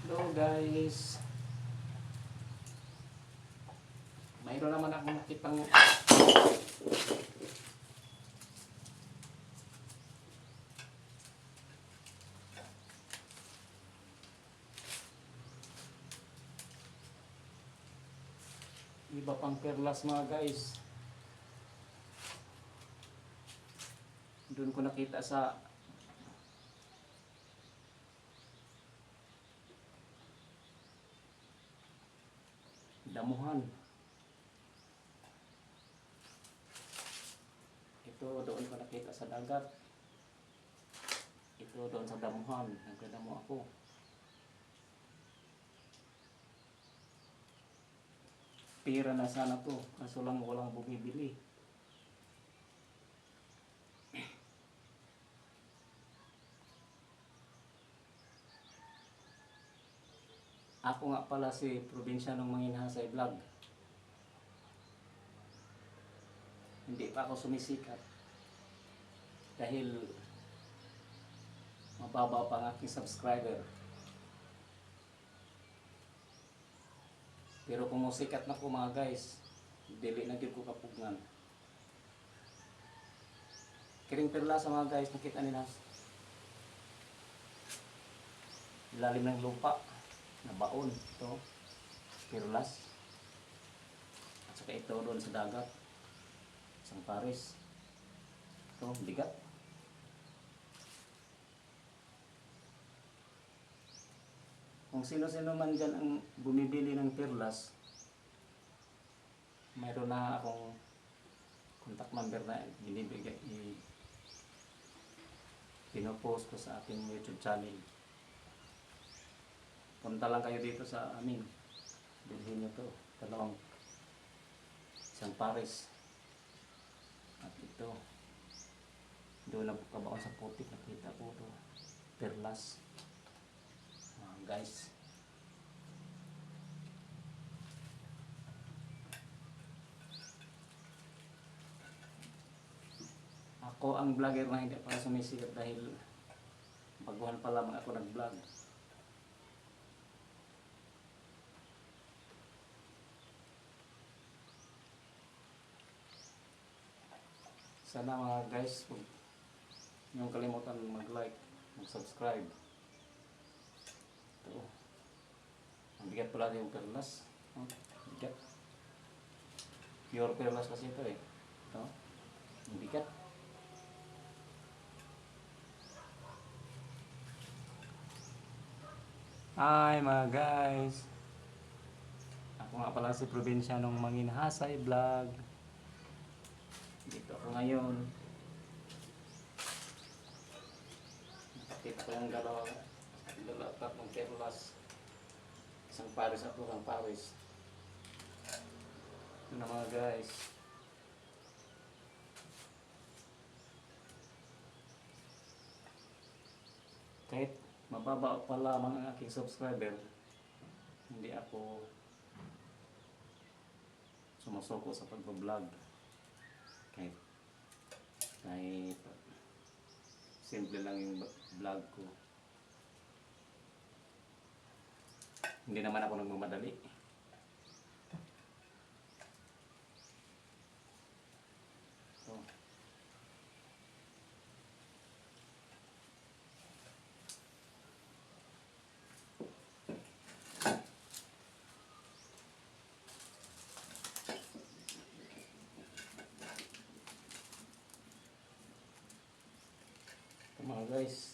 Hello guys. Mayroon naman akong nakitang iba pang perlas mga guys. Doon ko nakita sa damuhan. Ito doon ko nakita sa dagat. Ito doon sa damuhan. Nagdadamo ako. Pira na sana to. Kaso lang walang bumibili. Ako nga pala si Probinsyanong Manginhasay Vlog. Hindi pa ako sumisikat. Dahil mababa pa ang aking subscriber. Pero kung musikat na ko mga guys, dili na gyud ko kapugnan. Kiring perla sa mga guys, nakita nila. Ilalim ng lupa. Na baon ito, perlas. At saka ito doon sa dagat, isang pares. Ito, bigat. Kung sino-sino man dyan ang bumibili ng perlas, mayroon na akong contact number na binibigay, pinopost ko sa aking YouTube channel. Punta lang kayo dito sa amin. Bilhin nyo to. Isang pares. At ito. Doon na kabaon sa putik. Nakita ko to. Perlas. Guys. Ako ang vlogger na hindi pa sumisikat dahil baguhan pa lamang ako nag-vlog. Sana mga guys, huwag niyong kalimutan mag-like, mag-subscribe. Ito. Ang bigat pala yung perlas. Bigat. Pure perlas kasi ito eh. Ito. Ang bigat. Hi mga guys. Ako nga pala si Probinsyanong Manginhasay Vlog. Dito ako ngayon. Nakakita ko yung tatlong perlas. Isang pares at isang pares. Ito na mga guys. Kahit mababa pa lamang ang aking subscriber, hindi ako sumusuko sa pag-vlog. Kahit simple lang yung vlog ko. Hindi naman ako nagmamadali. So, mga guys,